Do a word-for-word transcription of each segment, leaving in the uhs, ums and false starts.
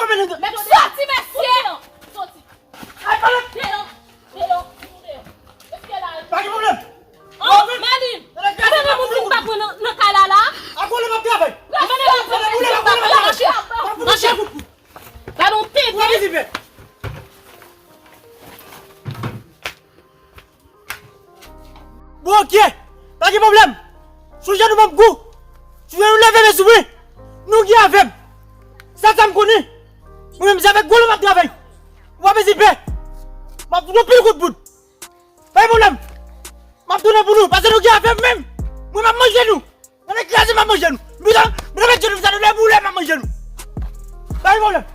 Soti, mesye! Soti! Ay, pale! Deyò! Deyò! Deyò! Mesye la! Pa gen pwoblèm! Oh, Mèlin! Gade nan moun ki pa pran nan, nan kay la, la! Akole m ap travay! Gade nan moun ki pa pran nan, mache! Mache! Gade yon tenten! Bon, ok. Pa gen pwoblèm. Sou jenou ban m kou. Sou jenou leve men sou mwen. Nou gen avè m. Sèl sa m konnen. Mwen menm se avèk gwo lòt m ap travay. Ou pa bezwen pè. M ap fout yon pil kout bout. Pa gen pwoblèm. M ap tounen pou nou. Paske nou gen avè m menm. Mwen m ap manje nou. Mwen kraze m ap manje nou. Mwen mwen manje nou. Sa nou lè boule m ap manje nou. Pa gen pwoblèm.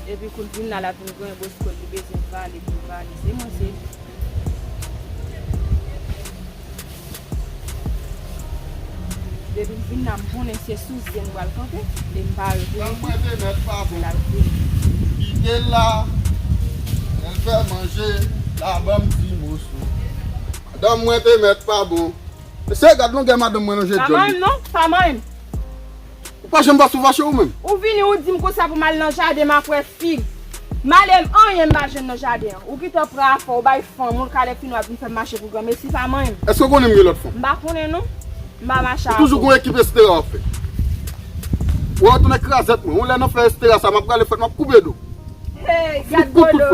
Epi kou l vin la, l ap vin grenn bòs kò l, li bezwen vale pou vale. Se mwen, se li. Depi l vin la, m konnen se sou zen m pral kanpe. E m pa rete. Madanm mwen te mèt pa bon. L al fini. Kite l la. Lè l fè manje, la ban m ti moso. Madanm mwen te mèt pa bon. Mesye, gad longè madanm mwen nan je djòl li. Pa manyen m non, pa manyen m. Ou pa janm pa sou fache ou menm. Ou vini, ou di m konsa pou m al nan jaden, m ap wè fig. M ale, anyen m pa jwenn nan jaden an. Ou gentan pran afè w, ou bay fanm ou, l ka lè fini w ap vin fè m mache pou granmesi, pa manyen m. Èske w konnen m gen lòt fanm? M pa konnen non. M pa mache avè w. Ou toujou gon ekip Estera w ap fè. Ou retounen krazèt mwen. Yon lè nan fè Estera sa, m ap rale frèt, m ap koupe do. Hey, gad golo.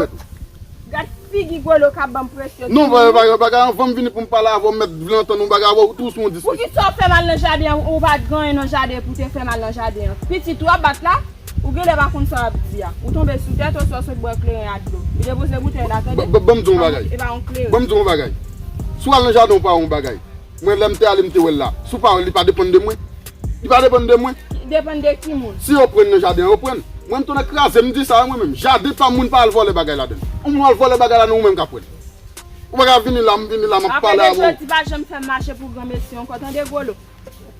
Gad figi golo k ap ban m presyon. Non, bagay, bagay, anvan m vini pou m pale avè w, m mèt vle antann yon bagay avè w, ou tou sou yon diskisyon. Poukisa w fè m al nan jaden an, ou pa t gen anyen nan jaden pou te fè m al nan jaden an? Pitit ou ap bat la, ou genlè pa konn sa w ap di a. Ou tonbe sou tèt, oswa w sot bwè kleren ak dlo. Ou te poze boutèy la, tande? Ban m di w yon bagay. E pa yon kleren. Ban m di w yon bagay. Si w al nan jaden, ou pa yon bagay. Mwen, lè m te ale, m te wè l la. Si w pa wè l, li pa depann de mwen. Li pa depann de mwen. Depann de ki moun? Si yo pran nan jaden an, yo pran. Mwen, m tounen kraze, m di sa, mwen menm. Jaden pa moun pa al vòlè bagay ladan l. Ou moun al vòlè bagay la, nan ou menm k ap pran. Ou pa ka vini la, m vini la, m ap pale avè w. Apre de jodi, pa janm fè m mache pou granmesi ankò, tande, golo?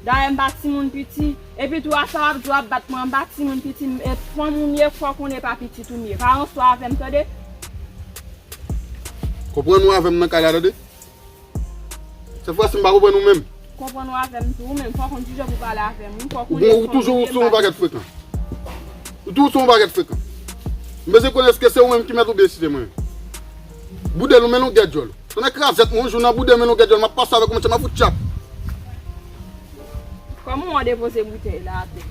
Dayè, m pa timoun piti. Epi tou, a sa w ap di, w ap bat mwen, m pa timoun piti. E fanm ou m ye, fò w konnen pa pitit ou m ye. Pa ranse w avè m, tande? Konprann ou avè m nan kay la, tande? Sèfwasi m pa konprann ou menm. Konprann ou avè m tou, ou menm fò w konn kijan pou pale avè m wi, fò w konnen. Ou toujou sou yon pakèt frekan. Ou toujou sou yon pakèt frekan. M bezwen konnen èske se ou menm ki mèt oubyen si se mwen menm. Boudèl ou men longè djòl. Tonnè krazèt mwen, yon jou nan boudèl men longè djòl, m ap pase avèk ou, monchè, m ap fout tchap. Kòman w depoze boutèy la atè?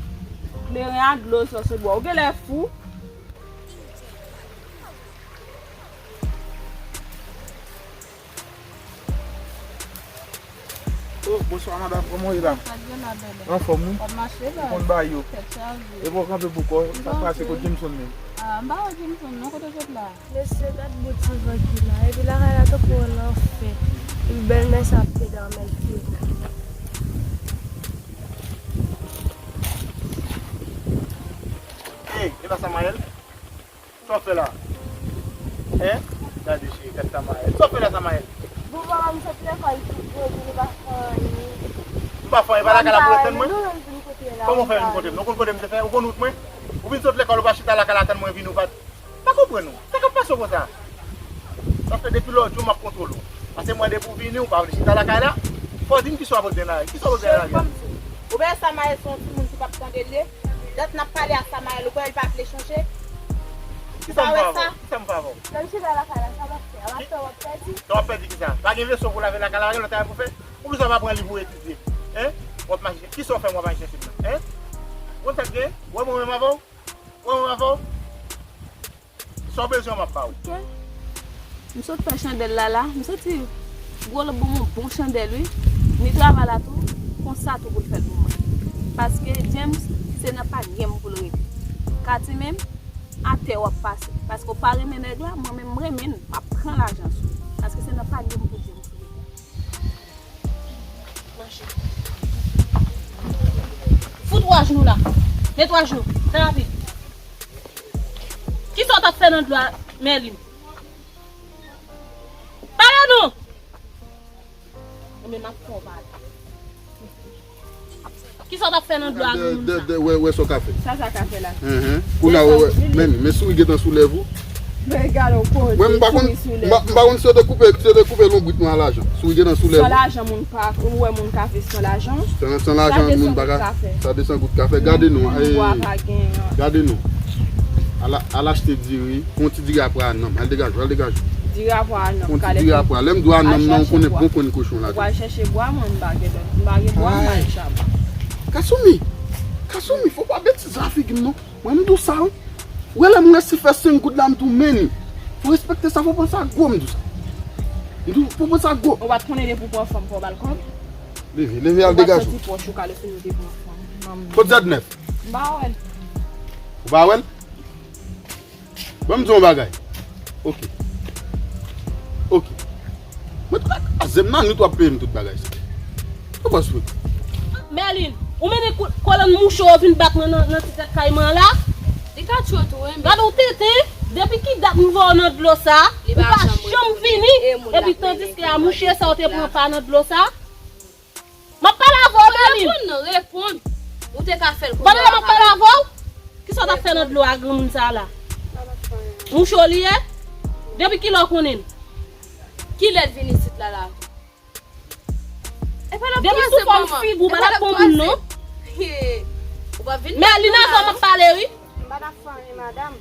Kleren ak dlo sòse bwa. Ou genlè fou. Oh, bonswa madanm, kòman w ye la? Sa k gen la, bèbè? Anfòm wi. W ap mache la? Ou konn bagay yo. Tèt chaje. Epi w kanpe pou kò w, sa k pase, kote Jameson menm? Ah, m pa wè Jameson non, kote w sot la? Mesye, gad bout ti van ki la. Epi lakay la tankou yon lanfè. Epi bèlmè sa ap plede anmèl fye. Hey, e pa Samaël? Sa w fè la? Hein? Gade cheri, gad Samaël. Sa w fè la, Samaël? Bon, papa, m sot lekòl tou, jodi nou pa fè anyen. M pa fè anyen, pa lakay la pou w tann mwen? Kòman w fè vin kote m? Ou konn kote m te fè? Ou konn wout mwen? Ou vin sot lekòl, ou pa chita lakay la tann mwen vini, ou pa, pa konprann ou. Sa k ap pase w konsa? Sa fè depi lòt jou m ap kontwole w. Paske mwen depi w vini, ou pa vle chita lakay la. Fò w di m kisa w ap regle la. Kisa w ap regle la? Ou wè Samaël se yon timoun ki p ap tande l ye. Dat n ap pale a Samaël, ou kwè l pa vle chanje? Kisa m fè avè w? Kisa m fè avè w? Lè m chita lakay la, sa m ap fè? A m ap fè w ap pèdi. Sa w ap pèdi kisa? Pa gen leson pou lave lakay la, pa gen lòt travay pou fè? Ou bezwen pa pran liv ou etidye? Hein? W ap mache, kisa w fè m w ap al chèche m nan? Hein? Ou konn sa k gen? Ou wè mwen menm avè w? Ou wè mwen menm avè w? Sa w bezwen, m ap ba w. Ok. M sot fè chandèl la la. M santi gwo lòt ban m yon bon chandèl, wi. Ni travay la tou, konsa tou pou l fèt pou mwen. Paske James, se nan panyè m pou l rete. Katy menm, atè w ap pase. Paske w pa renmen nèg la, mwen menm m renmen l, m ap pran lajan sou li. Paske se nan panyè m pou James rete. Mache. Fout w ajnou la. Met w ajnou. Fè rapid. Kisa w t ap fè nan dlo a, Mèlin? Pale non! Ebyen, m ap fè w pale. Kisa w t ap fè nan dlo a, moun sa? Wè, wè sa w ka fè. Sa, sa ka fè la. Kounye a, wè, wè. Men, men souri gentan sou lèv ou. Mwen gade w koze. Mwen m pa konn, m pa konn si yo te koupe, si yo te koupe lonbrit mwen a lajan. Si w gen nan soulè. San lajan moun pa, ou wè moun ka viv san lajan? San, san lajan moun pa ka. Sa de san goud ka fè. Gade nou. Gade nou. Al, al achte diri. Fè yon ti diri apre a nanm. Al degaj ou, al degaj ou. Diri apre a nanm. Fè yon ti diri apre a. Lè m di w a nanm nan, ou konnen bon kwenn kochon la. Ou al chèche bwa, mwen m pa gen lòt. M pa gen bwa, m pa gen chabon. Kasumi. Kasumi, fò w pa betize a figi m non. Mwen m di w sa wi. Ou wè lè m resi fè senk goud la m di w men li. Fò w respekte sa, fò w panse a gwo m di w sa. M di w fò w panse a gwo. Ou pa t konnen depi w pran fanm fò w ba l kòb? Leve, leve al degaj ou. Ou pa t santi pòch ou ka lè fin ou te pran fanm. Kot zèdnèf? M pa wè l. Ou pa wè l? Ban m di w yon bagay. Ok. Ok. Mwen t kraze m nan nwit w ap peye m tout bagay sa. Ou panse wi. Merline, ou mennen kou-, kòlonn mouche w vin bat mwen nan, nan ti tèt kay mwen an la? Li ka tchwe tou, wi, men. Gade w tenten, depi ki dat m voye w nan dlo sa, ou pa janm vini, epi tandiske a mouche sa w te pran pa nan dlo sa. M ap pale avè w, Merline. Reponn non, reponn. Ou te ka fè l kounye a. Pandan m ap pale avè w, kisa w t ap fè nan dlo a granmoun sa a la? Mouche w li ye? Depi kilè w konnen l? Kilè l vin isit la la? Depi sou fòm figi w pa t ap bon moun non. Merline, avè w m ap pale wi. M pa t ap fè anyen, madanm.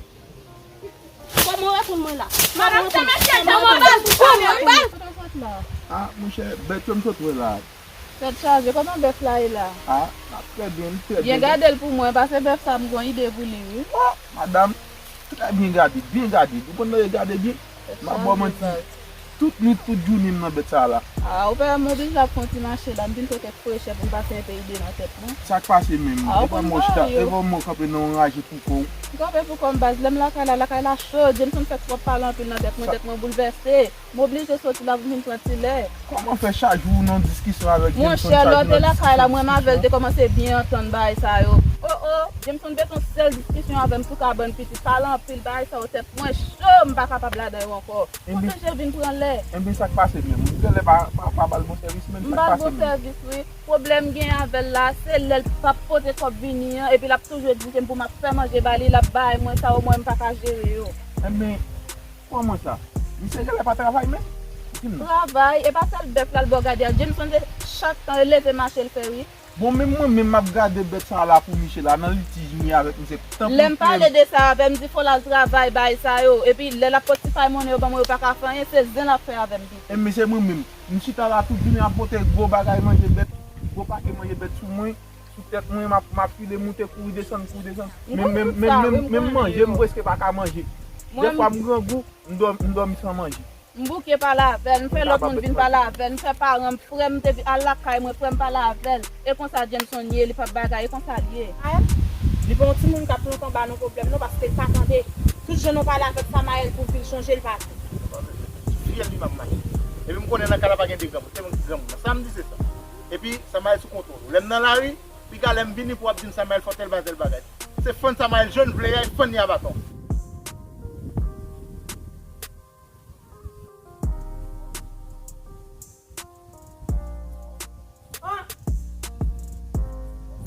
Kòman w reponn mwen la? Madanm, se mesye dam an bal pou kòman bal. Ah, monchè, bèt yo m sot wè la. Tèt chaje, kòman bèf la ye la? Ah, l ap trè byen, li trè byen. Byen gade l pou mwen, paske bèf sa m gon ide pou li wi. Oh, madanm, trè byen gade, byen gade. Ou konn lè yo gade byen? M ap ba w manti. Tout nwit, tout jounen m nan bèt sa a la. Ah, ou pa wè m oblije ap fè yon ti mache la, m vin fè kèk frechè pou m pase enpe ide nan tèt mwen. Sa k pase menm? Ah, ou konn sa yo. Epa m wè w chita, epa m wè w kanpe nan yon raje pou kò w. M kanpe pou kò m baz, lè m lakay la, lakay la cho, Jameson fè twòp pale anpil nan tèt mwen, tèt mwen boulvèse. M oblije soti la pou m vin pran ti lè. Kòman fè chak jou w nan diskisyon avèk Jameson chak jou nan diskisyon? Monchè, lè w te lakay la, mwen m avè l te kòmanse byen antann bagay sa yo. Oh, oh, Jameson te fè yon sèl diskisyon avè m sou kabann pitit, pale anpil bagay sa yo, tèt mwen cho, m pa kapab ladan yo ankò. Pwoteje vin pran lè. Ebyen, sa k pase menm? Ou genlè pa, pa, pa ba l bon sèvis menm, sa k pase menm? M ba l bon sèvis, wi. Pwoblèm m gen avè l la, se lè l p ap pote kòb vini an, epi l ap toujou egzije m pou m ap fè manje ba li, l ap bay mwen sa, omwen m pa ka jere yo. Ebyen, kòman sa? Misye genlè pa travay menm? Di m non. Travay, e pa sèl bèf la l ba w gade a. Jameson se chak tan e leve mache l fè, wi. Bon, menm mwen menm m ap gade bèt sa a la pou misye la, nan litij m ye avèk misye. Tanpri frè m. Lè m pale de sa avè l, m di fò l al travay, bay sa yo. Epi lè l ap potifay monnen yo ban mwen, yo pa ka fè anyen, se zen l ap fè avè m pito. E men se mwen menm. M chita la tout jounen ap pote gwo bagay manje bèt, gwo pake manje bèt sou mwen, sou tèt mwen, m ap, m ap file moute, kouri desann, kouri desann. Men, men, men, men, menm manje, m prèske pa ka manje. Dèfwa m grangou, m dò-, m dòmi san manje. M bouke pale avè l, m fè lòt moun vin pale avè l, m fè paran m, frè m te vi-, al lakay mwen, frè m pale avè l. E konsa Jameson ye, li p ap bagay, e konsa l ye. Li pa yon timoun k ap lontan ba nou pwoblèm non, paske l pa tande. Tout jan nou pale avèk Samaèl pou l vin chonje, l pa vin. Fiyèl li m ap mache. Epi m konnen nan kay la pa gen de granmoun, se mwen ki granmoun nan. Sa m di se sa. Epi Samaèl sou kontwòl ou. Lè m nan lari, piga lè m vini pou w ap di m Samaèl fò tèl bagay, tèl bagay. Se fann Samaèl jwenn vle a, e fann li a baton. Ah!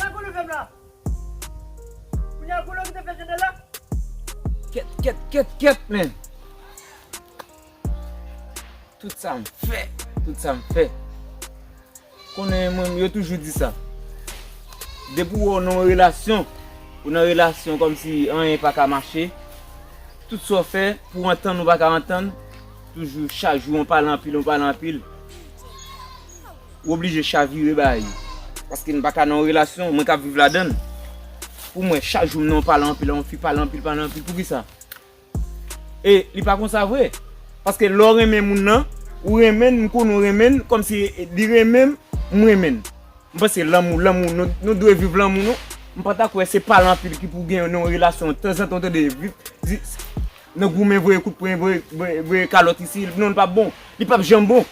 Sa k leve m la? Kounye a goulo ki te fè chandèl la? Kèt, kèt, kèt, kèt, men. Tout sa m fè, tout sa m fè. Konnen mwen, yo toujou di sa. Depi w wè w nan yon relasyon, ou nan relasyon kòmsi anyen pa ka mache, tout sa w fè pou antann ou pa ka antann, toujou chak jou w pale anpil, w pale anpil. Ou oblije chavire bagay yo. Paske n pa ka nan yon relasyon, mwen k ap viv ladan l. Pou mwen, chak jou m nan yon pale anpil, yon fi pale anpil, pale anpil. Poukisa? E li pa konsa vre. Paske lè w renmen moun nan, ou renmen l, m konnen w renmen l, kòmsi li renmen m, m renmen l. M panse lanmou, lanmou, nou, nou dwe viv lanmou, non. M pa ta kwè se pale anpil ki pou gen nan yon relasyon. Tanzantan, w tande, viv, di, nan goumen, voye kout pwen, voye, voye, voye kalòt isi. Non, li p ap bon. Li p ap janm bon.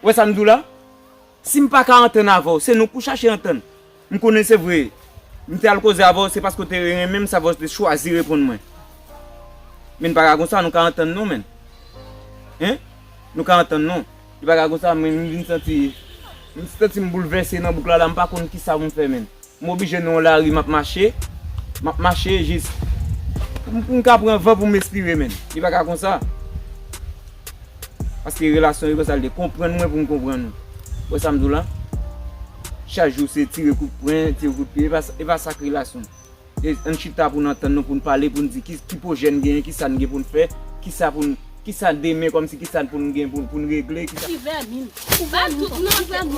Ou wè sa m di w la? Si m pa ka antann avè w, se nou k pou chache antann. M konnen se vre. M te al koze avè w, se paske w te renmen m, sa fè w te chwazi reponn mwen. Men n pa ka konsa, nou ka antann non, men. Hein? Nou ka antann non. Li pa ka konsa, men m vin santi, m santi m boulvèse nan bouk la, la, m pa konn kisa pou m fè, men. M oblije nan yon lari, m ap mache. M ap mache jis M, m ka pran van pou m espire, menn. Li pa ka konsa. Paske relasyon yo konsa l ye. Konprann mwen pou m konprann ou. Ou wè sa m di w la? Chak jou se tire kout pwen, tire kout pye. E pa sa, e pa sa k relasyon. E ann chita pou n antann nou, pou n pale, pou n di ki, ki pwojè n genyen, ki sa n gen pou n fè, ki sa pou n, ki sa demen, kòmsi ki sa pou n gen pou, pou n regle, ki sa. Ti vèmin. Ou vèmin twòp. Ou vèmin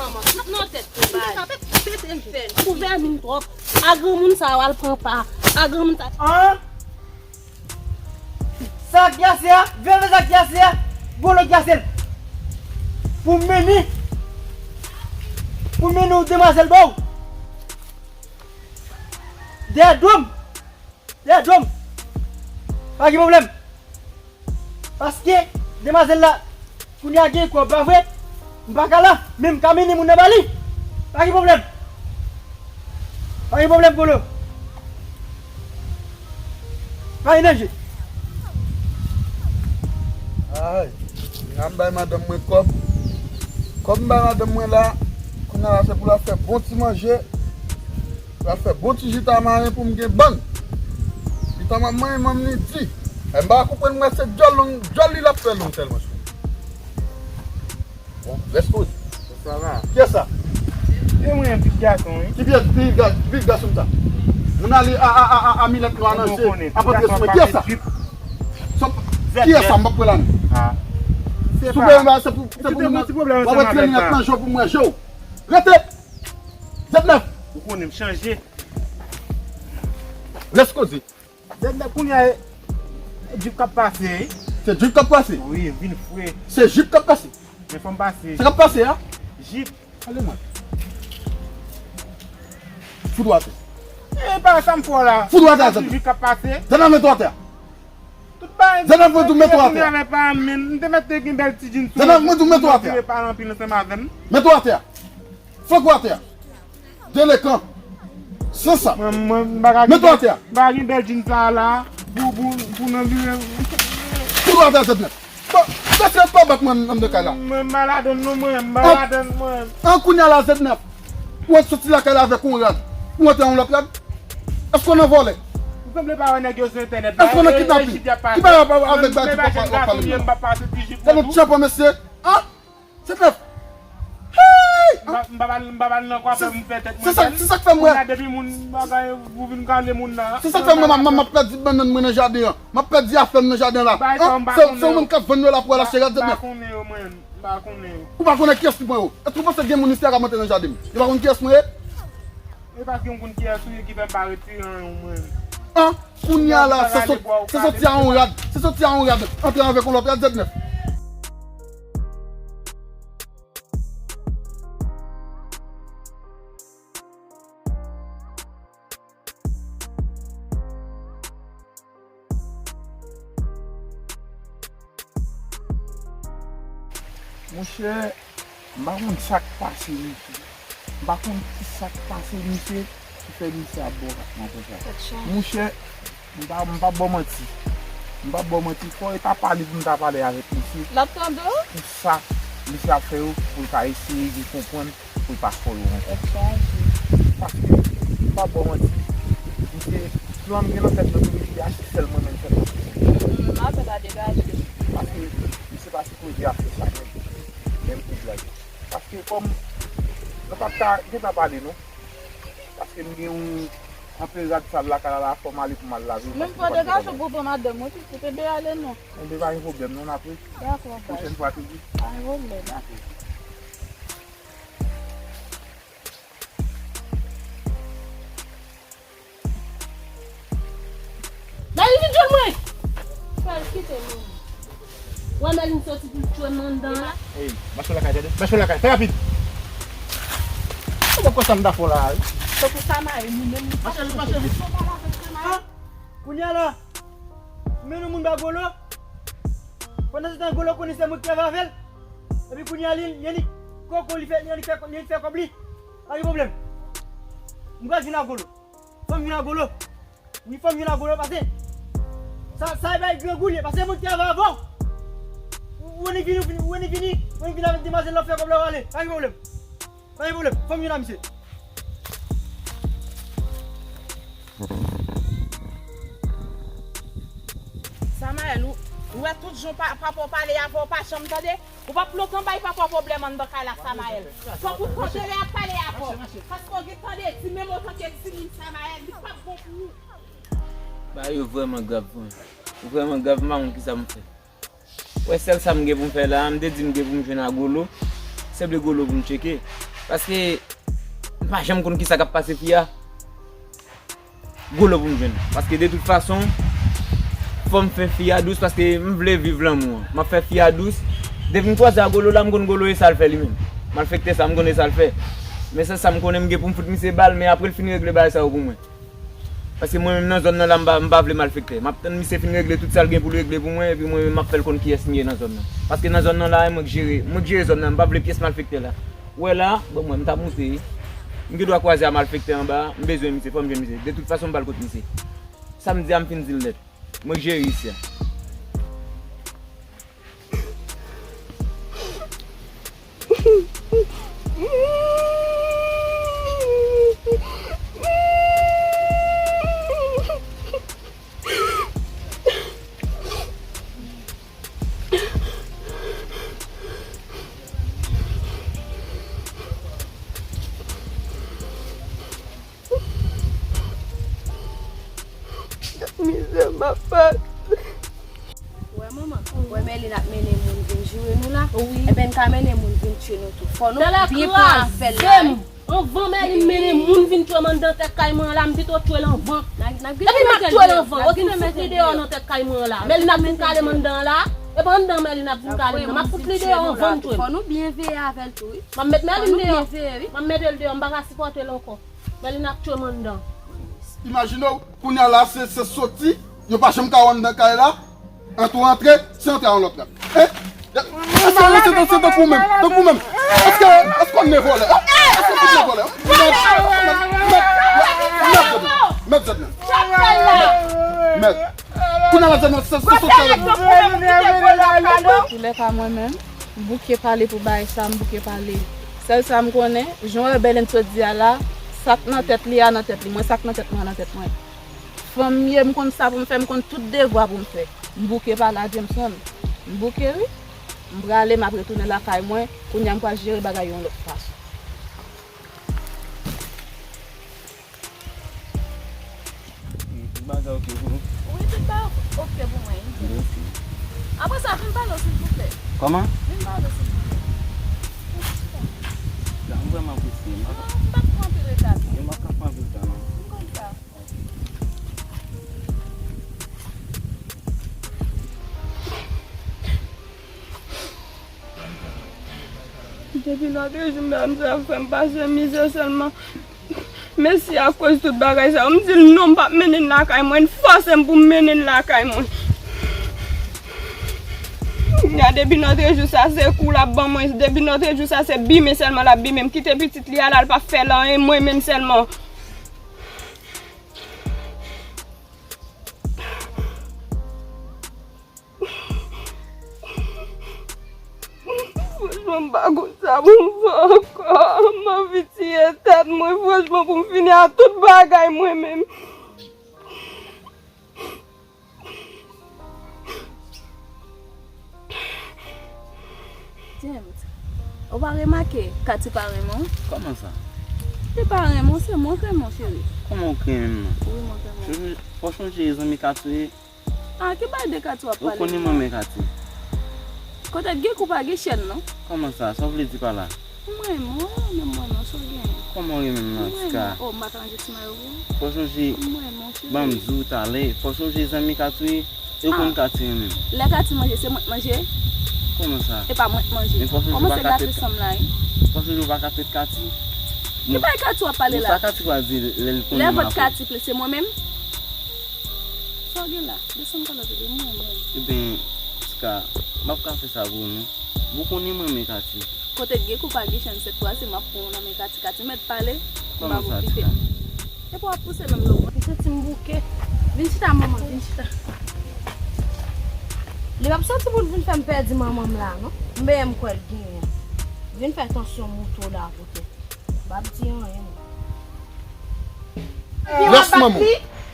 twòp. Ou vèmin twòp. A granmoun sa yo al pran pa. A granmoun sa. An? Sa k glase a, vèvè sa k glase a, gwo lo k glase l. Pou mennen, pou mennen yon demwazèl ba w. Dèyè do m. Dèyè do m. Pa gen pwoblèm. Paske demwazèl la, kounye a gen kòb, pa vre? M pa ka la, men m ka mennen moun nan ba li. Pa gen pwoblèm. Pa gen pwoblèm, Polo. Pa gen danje. Ay, m bay madanm mwen kòb. Kòb m bay madanm mwen la, kounye a la se pou l al fè bon ti manje. L ap fè bon ti ji tamaren pou m gen bann. Li tanman manyen manm li di. E m pa konprann, mwen se djòl long, djòl li l ap fè long tèlman sou. Bon, lèskoze. Sa va. Kiyès sa? Se mwen, pitit gason, wi. Ki pitit, pitit ga-, pitit gason sa? Moun ale a, a, a, a, a minèt nwa nan je. Ap antre sou mwen. Kiyès sa? Kiyès sa? M p ap pran la non. Sou peye m, se pou, se pou moun nan. W ap retire linèt nan je w pou m wè je w. Rete! Zèt nèf. Ou konnen m chanje. Lèskoze. Zèt nèf kounye a, e, jip k ap pase, wi. Se jip k ap pase? Wi, vin fre. Se jip k ap pase? Men fò m pase. Sa k ap pase a? Jip. Ale mwen. Fout ou atè. E pa sa m fè w la. Fout ou atè, Zèt nèf. Jip k ap pase. Zèt nèf, met ou atè. Tout bagay. Zèt nèf, mwen tou met ou atè. Kounye a, men pa men, m te mèt te gen bèl ti djin sou mwen. Zèt nèf, mwen tou met ou atè. Mwen pa anpil ansanm avè m. Met ou atè. Flanke w atè. Delekan. San sa. Mwen, mwen, m pa ka gen bèl, m pa ka gen bèl djin sa a la. Pou, pou, pou nan vire. Fout ou atè, Zèt nèf. Bon, mesye, pa bat mwen anndan kay la. Mwen, m pa ladann non, mwen, m pa ladann, mwen. An, kounye a la, Zèt nèf. Ou soti lakay la avèk yon rad. Ou antre yon lòt rad. Èske w nan vòlè? Ou sanble pa wè nèg yo sou entènèt la. Èske w nan kidnapin? Ki bagay w ap avèk bandi w ap pale? Gade yon tchanpan, mesye. An? Zèt nèf. Hey! M pa, m pa, m pa, m pa nan kwafè pou m fè tèt mwen bèl. Se sa k fè m wè. Kounye a depi moun bagay, ou vin kale moun nan. Se sa k fè m wè m ap pèdi bannann mwen nan jaden an. M ap pèdi afè m nan jaden la. Se, se ou menm k ap vann yo la pou al achte rad, Zèt nèf. M pa konnen yo, mwen. M pa konnen yo. Ou pa konnen kiyès ki pran yo. Èske ou panse gen moun isi a k ap antre nan jaden m? Yo pa konn kiyès mwen ye? E paske m konn kiyès ou ye ki fè m pa retire anyen mwen. An, kounye a la, se sot-, se soti a yon rad. Se soti a yon rad. Antre avèk yon lòt rad, Zèt nèf. Monchè, m pa konn sa k pase misye. M pa konn ki sa k pase misye ki fè misye ap ba w kat nan konsa. Monchè, m pa, m p ap ba w manti. M p ap ba w manti. Fò e ta pale pou m ta pale avèk misye. L ap tande w? Pou sa misye ap fè yo, pou l ka eseye gen konprann. Pou l pa fè yo ankò. Tèt chaje. Paske, m p ap ba w manti, misye, plan m gen nan tèt mwen pou misye achte sèl mwen menm sèlman. M ap fè pa degaje. Paske, misye pa sipoze achte sa menm. Menm pou blag. Paske kòm, nou p ap ka gentan pale non. Paske m gen yon, anpil rad sal lakay la, la, fò m ale pou m al lave. Menm fò degaje w pou pran madanm ou, pitit, e ben ale non. Enben pa gen pwoblèm non, n ap wè. Dakò, baz. Pwochèn fwa toujou. Pa gen pwoblèm. Dakò. Dali vin jwenn mwen! Fè l kite nou. Wè Mèlin soti pou l jwenn mwen anndan an. Ey, mache lakay, tande? Mache lakay, fè rapid! Ou pa konn sa m ta fè w la a, wi. Tankou sa mayi nou menm li. Mache vit, mache vit. Kounye a la, men nou moun ba Golo. Pandan se tan Golo konnen se mwen ki travay avè l. Epi kounye a li, li annik koko, li fè, li annik fè, li annik fè kòb li. Pa gen pwoblèm. M pral vin a Golo. Fò m vin a Golo. Wi, fò m vin a Golo, pase. Sa, sa e bay grangou li ye, pase mwen ki travay avè w. Ou annik vini, ou annik vini, ou annik vini avèk demwazèl la, fè kòb la, w ale. Pa gen pwoblèm. Pa gen pwoblèm. Fò m vin a misye. Samaël, ou, ou wè tout jan pa, papa w pale avè w, pa janm tande. Ou p ap lontan bay papa w pwoblèm anndan kay la, Samaël. Fòk ou tande lè y ap pale avè w. Paske w vin tande di menm otan ke timoun, Samaël, li p ap bon pou ou. Bagay yo vrèman grav, vre. Yo vrèman grav, m pa konn kisa m fè. Wè, sèl sa m gen pou m fè la, m te di m gen pou m jwenn a Golo. Sanble Golo pou m tcheke. Paske m pa janm konn kisa k ap pase fi a. Golo pou m jwenn. Paske de tout fason, fò m fè fi a dous paske m vle viv lanmou an. M ap fè fi a dous. Depi m kwaze a Golo la, m konn Golo e sa l fè li menm. Malfektè sa, m konn e sa l fè. Men sèl sa m konnen, m gen pou m fout misye bal, men apre l fin regle bagay sa yo pou mwen. Paske mwen menm nan zòn nan la, m pa, m pa vle malfektè. M ap tann misye fin regle tout sa l gen pou l regle pou mwen, epi mwen menm m ap fè l konn kiyès m ye nan zòn nan. Paske nan zòn nan la, e mwen k jere, mwen k jere zòn nan, m pa vle pyès malfektè la. Ou wè la, bon, mwen, m t ap moute, wi. M gen dwa kwaze a malfektè anba, m bezwen misye, fò m jwenn misye. De tout fason, m pral kot misye. Sa m di a, m fin di l nèt. Mwen k jere isi a. Mizè m ap pase. Wè manman, wè Mèlin ap mennen moun vin joure nou la. Wi. Ebyen, n ka mennen moun vin tchwe nou tou. Fò nou byen pran afè l la, wi. Anvan Mèlin mennen moun vin tchwe m anndan tèt kay mwen an la, m pito tchwe l anvan. Epi m ap tchwe l anvan. Osi m fout li deyò nan tèt kay mwen an la. Mèlin ap vin kale m anndan an la. E pa anndan Mèlin ap vin kale m nan. M ap fout li deyò anvan m tchwe l. Fò nou byen veye avè l tou, wi. M ap met Mèlin deyò. M ap mete l deyò. M pa ka sipòte l ankò. Mèlin ap tchwe m anndan. Imajine w, kounye a la, se, se soti, yo pa janm ka wè anndan kay la. Antre w antre, se antre a yon lòt la. Hein? Èske w se, se, se tankou menm, tankou menm? Èske, èske w ne vòlè? Èske w fout ne vòlè? Mèt, mèt, mèt, mèt, mèt, mèt, mèt. Kounye a la, zèn nan, se, se soti a. Toulèka mwen menm, m bouke pale pou bagay sa, m bouke pale. Sèl sa m konnen, jan w wè Bèlen sot di a la, sa k nan tèt li a nan tèt li, mwen sa k nan tèt mwen a nan tèt mwen. Fanm m ye, m konn sa pou m fè, m konn tout devwa pou m fè. M bouke pale a Jameson. M bouke wi. M prale, m ap retounen lakay mwen. Kounye a m pral jere bagay yo yon lòt fason. Tout bagay oke pou ou? Wi, tout bagay oke pou mwen, wi. Mèsi. Apre sa, vin pale w, silvouplè. Kòman? Vin pale w, silvouplè. Vin chita. Sa, m vrèman prese. Non, m p ap pran anpil reta, non. Yo, m p ap ka pran anpil tan, non. M konn sa. Depi lòt jou, medam sa ap fè m pase mizè sèlman. Mesi akoz tout bagay sa yo. M di l non, m p ap mennen l lakay mwen. L fòse m pou m mennen l lakay mwen. Kounye a, depi lòt jou sa, se kou l ap ban mwen. Depi lòt jou sa, se bimen sèlman l ap bimen. M kite pitit li a la, l p ap fè l anyen, mwen menm sèlman. Franchman, m pa konn sa pou m fè ankò. M anvi tiye tèt mwen, franchman, pou m fini ak tout bagay mwen menm. James, ou pa remake Katy pa renmen w? Kòman sa? Li pa renmen w, se mwen k renmen w, cheri. Kòman w k renmen m nan? Wi, mwen k renmen w. Fò w chonje zanmi Katy ye. Ah, ki bagay de Katy w ap pale la? Ou konnen mwen renmen Katy. Kote gen kou pa gen chèn, non? Kòman sa? Sa w vle di pa la? Mwen renmen w, menm mwen non, sa w genyen? Kòman w renmen m nan, Tika? Oh, m pa t ranje ti mayo pou ou? Fò w chonje, ban m di w talè, fò w chonje zanmi Katy, e w konn Katy renmen m. Lè Katy manje, se mwen k manje? Kòman sa? E pa mwen k manje. Men fò w chonje w pa ka trete, fò w chonje w pa ka trete Katy. Ki bagay Katy w ap pale la? Sa Katy pral di lè l konnen m avè w? Lè vant Katy ple, se mwen menm? Sa w gen la? Desann pa la tande, mwen renmen w. Ebyen, Tika, m ap ka fè sa pou ou non. Ou konnen mwen renmen Katy. Kote gen kou pa gen chèn, sèt fwa se m ap pran w nan men Katy. Katy mèt pale, m pa pou kite. Kòman sa, Tika? Epi w ap pouse menm lè w. M santi m bouke. Vin chita, manman, vin chita. Li p ap soti pou l vin fè m pèdi manman m la, non. M benyen m kwè l genyen. Vin fè tansyon moute w la poutèt. M p ap di anyen, mwen. Lès manman w.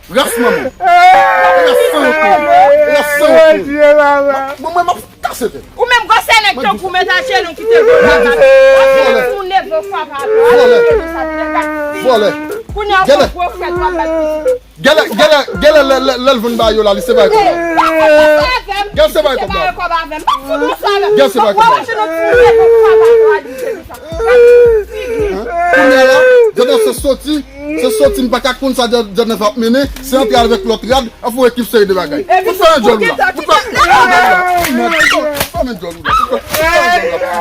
Ras manman w. Ras san wont ou ye. Ras san wont ou ye. Mwen, mwen, m ap kase tèt. Ou menm gwosè nèg tankou w met ajenou kite vòlè. W ap vin pou leve fwa pa vòlè. Vòlè. Kounye a w pran gwo frèt w ap bat pitit. Gèlè, gèlè, gèlè lè, lè, lè l vin ba yo la, li se bay kòb la. Gèlè se bay kòb la. Gèlè se bay kòb la. Kounye a la, Joseph se soti. Se soti m pa ka konn sa Djòdnèf ap mennen, se antre avèk lòt rad, ap fè yon ekip seri de bagay. Fout fèmen djòl ou la. Fout fèmen djòl ou la. Fout fèmen djòl ou la.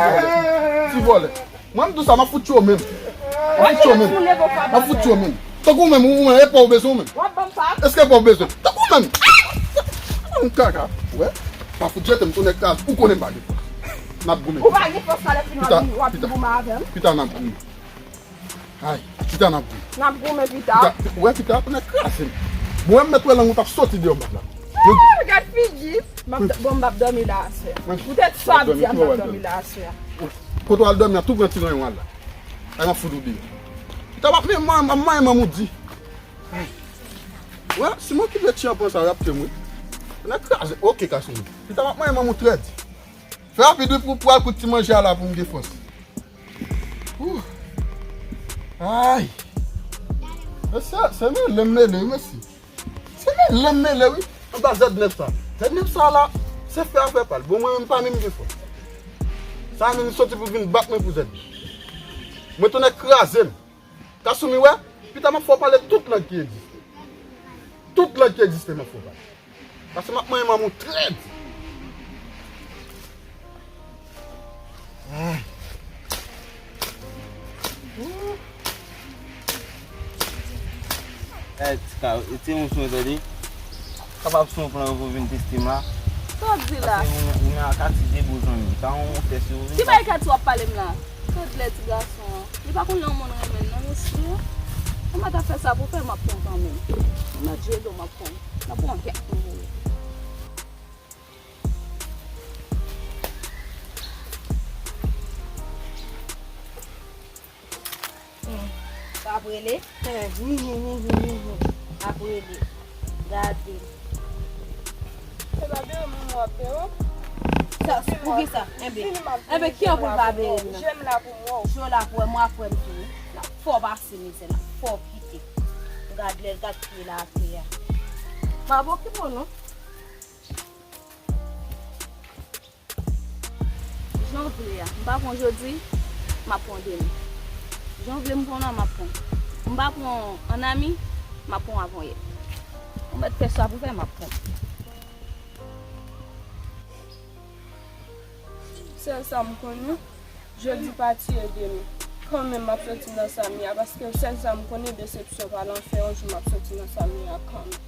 Ti vòlè. Mwen m di w sa, m ap fout tchwe w menm. M ap fout tchwe w menm. M ap fout tchwe w menm. Tankou w menm, ou menm, e pa w bezwen w menm. Èske e pa w bezwen? Tankou w menm. Ou kaka. Wè. Pa fout jete m tou nèg kaz. Ou konnen m pa gen fòs. N ap goumen. Ou pa gen fòs sa lè fini w ap vin goumen avè m. Pita n ap goumen. Ay, pita n ap goumen. N ap goumen pita. Pita, wè pita, nèg kraze m. Bon, wè m mèt wè lang ou t ap soti deyò m ap la. Ah, gad figi. M ap d- bon, m p ap dòmi la aswè. Poutèt sa w ap di a, m p ap dòmi la aswè. Kote w al dòmi a, tou pran ti ranyon w al la. Ay, m ap fout ou deyò. Pita m ap men m ap manyen manm ou di. Wè, si m okipe ti anpan sa, y ap tye m wi. Nèg kraze, oke, Kasoumi. Pita m ap manyen manm ou trèd. Fè rapid wi pou, pou al kout ti manje a la pou m gen fòs. Ooh. Ay. Mesye, se mele m mele wi, mesye. Se mele m mele wi. Anba zèd nèf sa. Zèd nèf sa la, se fè afè pa l. Bon, mwen menm pa menm gen fòs. Sa menm soti pou vin bat mwen pou zèd nèf. Mwen tounen kraze m. Kasoumi wè, pita m ap fè w pale tout lang ki egziste. Tout lang ki egziste m ap fè w pale. Paske m ap manyen manm ou trèd. Ay. Ay, ti ka, ti moun sou entèdi. Kapab sou yon plan pou vin teste m la. Sa w di la? Paske ou, ou menm ak Katy de bon zanmi. Sa yon tès yo vin. Ki bay Katy w ap pale m la? Tout lè ti gason an. Li pa konn lè yon moun renmen l non, mesye. Ou mèt ap fè sa pou fè, m ap pran kanmenm. Ou mèt jwe do, m ap pran. M ap pran kèk pou ou. Hmm. Sa ap rele? Sa ap rele. Gade. Se pa bere moun w ap bere. Sa, poukisa? Enben, enben, ki an pou l pa bere m nan? Je m la pou m wè w. Je w la pou wè m, w ap wè m tou wi. L ap fè w pase mizè, l ap fè w kite. Gad lè l gad pye l atè a. M ap okipe w non. Jan w vle a, m pa pran jodi, m ap pran demen. Jan w vle m pran w la, m ap pran. M pa pran ann ami, m ap pran w avanyè. Ou mèt fè sa pou fè, m ap pran. Sèl sa m konnen, jodi pa tiye demen. Kanmenm m ap soti nan sa m ye a, paske sèl sa m konnen, desepsyon pa lanfè, yon jou m ap soti nan sa m ye a kanmenm.